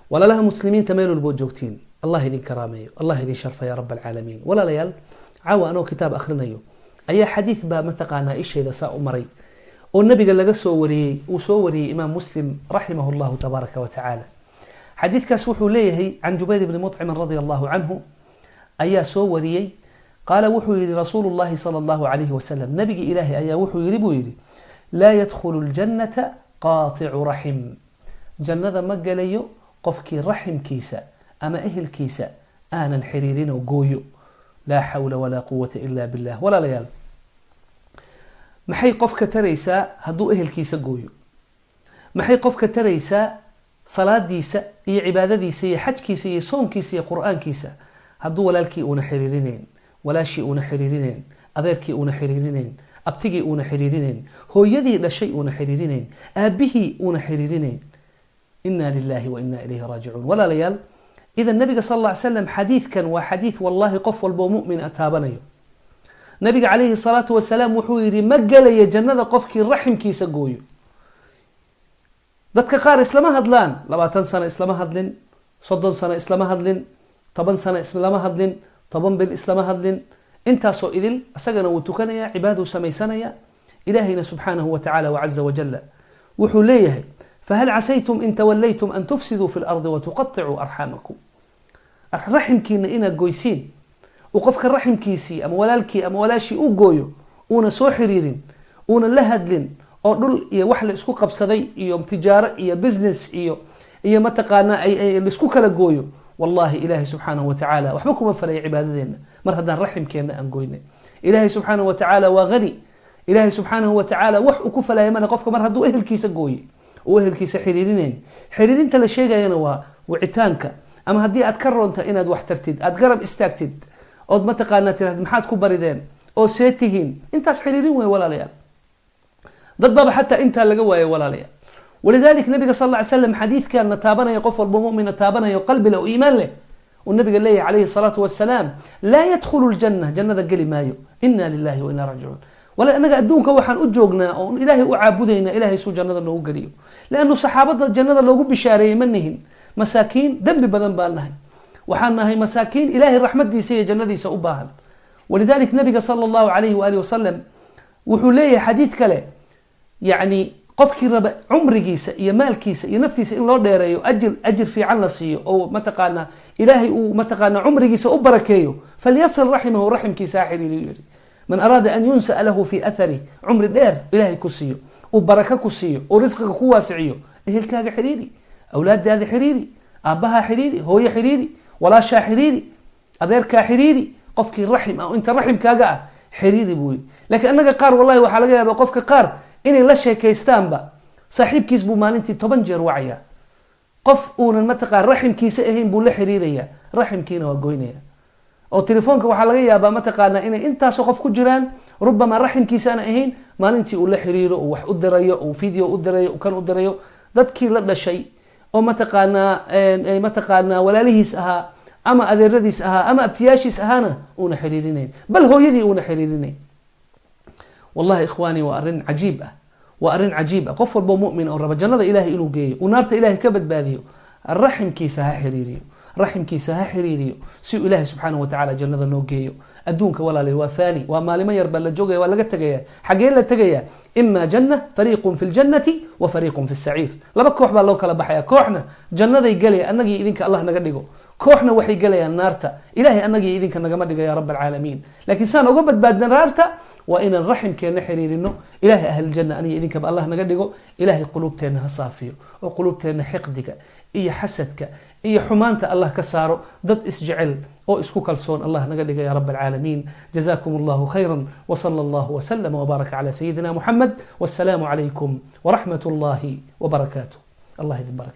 Walaalaha Muslimiinta meel walboo joogtiin, Allah idin karaameeyo, Allah idin sharfa ya Rab Alcaalamiin. Walaalayaal, caawa anoo kitaab akhrinayo ayaa xadiid baa mataqaanaa ishayda saa u maray oo Nabiga laga soo wariyey, uu soo wariyey Imaam Muslim raximah Llahu tabaaraka wa tacaala. Xadiidkaas wuxuu leeyahay, can Jubayr bni Muطcimin radia Allahu canhu ayaa soo wariyey, qaala wuxuu yihi Rasuulu Llahi sala Allahu alayhi wasalam, Nabigi Ilaahay ayaa wuxuu yihi buu yihi: "Laa yadkhulu ljannata qaaticu raxim." Jannada ma gelayo qofkii raximkiisa ama ehelkiisa aanan xiriirin oo gooyo. Laa xawla walaa quwata ila billah. Walaalayaal, maxay qofka taraysaa hadduu ehelkiisa gooyo? Maxay qofka taraysaa salaadiisa iyo cibaadadiisa iyo xajkiisa iyo soomkiisa iyo Qur-aankiisa hadduu walaalkii uuna xiriirinayn, walaashii uuna xiriirinayn, adeerkii uuna xiriirinayn, abtigii uuna xiriirinayn, hooyadii dhashay uuna xiriirinayn, aabihii uuna xiriirinayn? Ina lilahi wa ina ilayhi raajicuun. Walaalayaal, idan Nabiga sal alla ly slam, xadiidkan waa xadiid wallahi qof walboo mu'min a taabanayo. Nabiga calayhi salaatu wasalaam wuxuu yihi: "Ma gelaya jannada qofkii raximkiisa gooyo." Dadka qaar islama hadlaan, 20 sano islama hadlin, 30 sano islama hadlin, 10 sano islama hadlin, 10 bil islama hadlin, intaasoo idil isagana wuu tukanaya, cibaaduu samaysanaya. Ilaahayna subxaanahu wa tacala wacaza wajala wuxuu leeyahay: "Fahal casaytum in tawallaytum an tufsiduu fi lardi watuqaطicuu arxaamakum." Raximkiina inaad goysiin, uu qofka raximkiisii ama walaalkii ama walaashii u gooyo, uuna soo xiriirin, uuna la hadlin, oo dhul iyo wax la isku qabsaday iyo tijaaro iyo business iyo mataqaanaa laisku kala gooyo, wallahi Ilaahay subxaanahu wa tacaala waxba kuma falaya cibaadadeena mar haddaan raximkeenna aan goynay. Ilaahay subxaanahu wa tacaala waa hani. Ilaahay subxaanahu wa tacaala wax uu ku falaya male qofka mar hadduu ehelkiisa gooye, uu ehelkiisa xiriirinayn. Xiriirinta la sheegayana waa wicitaanka, ama haddii aad ka roonta inaad wax tartid, aad garab istaagtid, ood mataqaanaa tirahdid maxaad ku barideen oo see tihiin, intaas xiriirin wey, walaalayaal. Dad baaba xataa intaa laga waayo, walaalayaal. Walidalik Nabiga sal lla ly slam xadiidkanna taabanaya, qof walba mumina taabanayo, qalbi leh oo iimaan leh, uu Nabiga leeyahay calayhi salaatu wasalaam: "Laa yadkhulu ljanna," jannada geli maayo. Ina lilahi wa ina raajicuun. Wala annaga adduunka waxaan u joognaa oo Ilaahay u caabudaynaa Ilahay suu jannada noogu geliyo, leannu saxaabada jannada loogu bishaareeyey ma nihin. Masaakiin dembi badan baan nahay. Waxaan nahay masaakiin Ilaahay raxmadiisa iyo jannadiisa u baahan. Walidalik Nabiga sala Allahu alayhi waalihi wasalam wuxuu leeyahay xadiid kale, yacni qofkii raba cumrigiisa iyo maalkiisa iyo naftiisa in loo dheereeyo, ajir fiican la siiyo, oo mataqaanaa Ilaahay uu mataqaanaa cumrigiisa u barakeeyo, falyasil raximahu, raximkiisa ha xiriiriyo yiri. Man araada an yunsa'a lahu fi atharih, cumri dheer Ilaahay ku siiyo, uu barako ku siiyo, uu risqiga ku waasiciyo, ehelkaaga xiriiri, awlaadaada xiriiri, aabbahaa xiriiri, hooyo xiriiri, walaashaa xiriiri, adeerkaa xiriiri, qofkii raxim ah, inta raximkaaga ah xiriiri buu yiri. Laakiin annaga qaar, wallahi, waxaa laga yaaba qofka qaar inay la sheekaystaanba saaxiibkiis buu maalintii 10 jeer wacaya. Qof uunan mataqaan raximkiisa ahayn buu la xiriiraya, raximkiina waa goynaya. Oo telefoonka waxaa laga yaabaa mataqaanaa inay intaasoo qof ku jiraan, rubama raximkiisa aan ahayn, maalintii uu la xiriiro, uu wax u dirayo, uu video u dirayo, kan u dirayo, dadkii la dhashay oo mataqaanaa walaalihiis ahaa ama adeeradiis ahaa ama abtiyaashiis ahaana uuna xiriirinayn, bal hooyadii uuna xiriirinayn. Wallahi ikhwaani, waa arrin cajiib ah, waa arrin cajiib ah. Qof walbo mu'min oo raba jannada Ilahay inuu geeyo, uu naarta Ilahay ka badbaadiyo, raximkiisa ha xiriiriyo, raximkiisa ha xiriiriyo, si uu Ilahay subxaanahu watacala jannada noo geeyo. Adduunka, walaalayaal, waa faani, waa maalimo yar baa la joogaya, waa laga tegaya. Xagee la tegaya? Ima janna, fariiqun fi ljannati wa fariiqun fi saciir. Laba koox baa loo kala baxaya. Kooxna jannaday gelaya, annagii idinka Allah naga dhigo. Kooxna waxay gelayaan naarta. Ilahay annagii idinka nagama dhiga ya Rab Alcaalamiin. Laakiin saan uga badbaadna naarta waa inaan raximkeenna xiriirino. Ilahay ahliljanna aniga idinkaba Allah naga dhigo. Ilahay quluubteenna ha saafiyo, oo quluubteenna xiqdiga iyo xasadka iyo xumaanta Allah ka saaro. Dad isjecel oo isku kalsoon Allah naga dhiga ya Rab Alcaalamiin. Jazakum Allahu khayra wsala Allahu wslama wbaaraka cala sayidina Muxamed. Wassalaamu calaykum waraxmat Allahi wbarakaatuh. Allah idin baraka.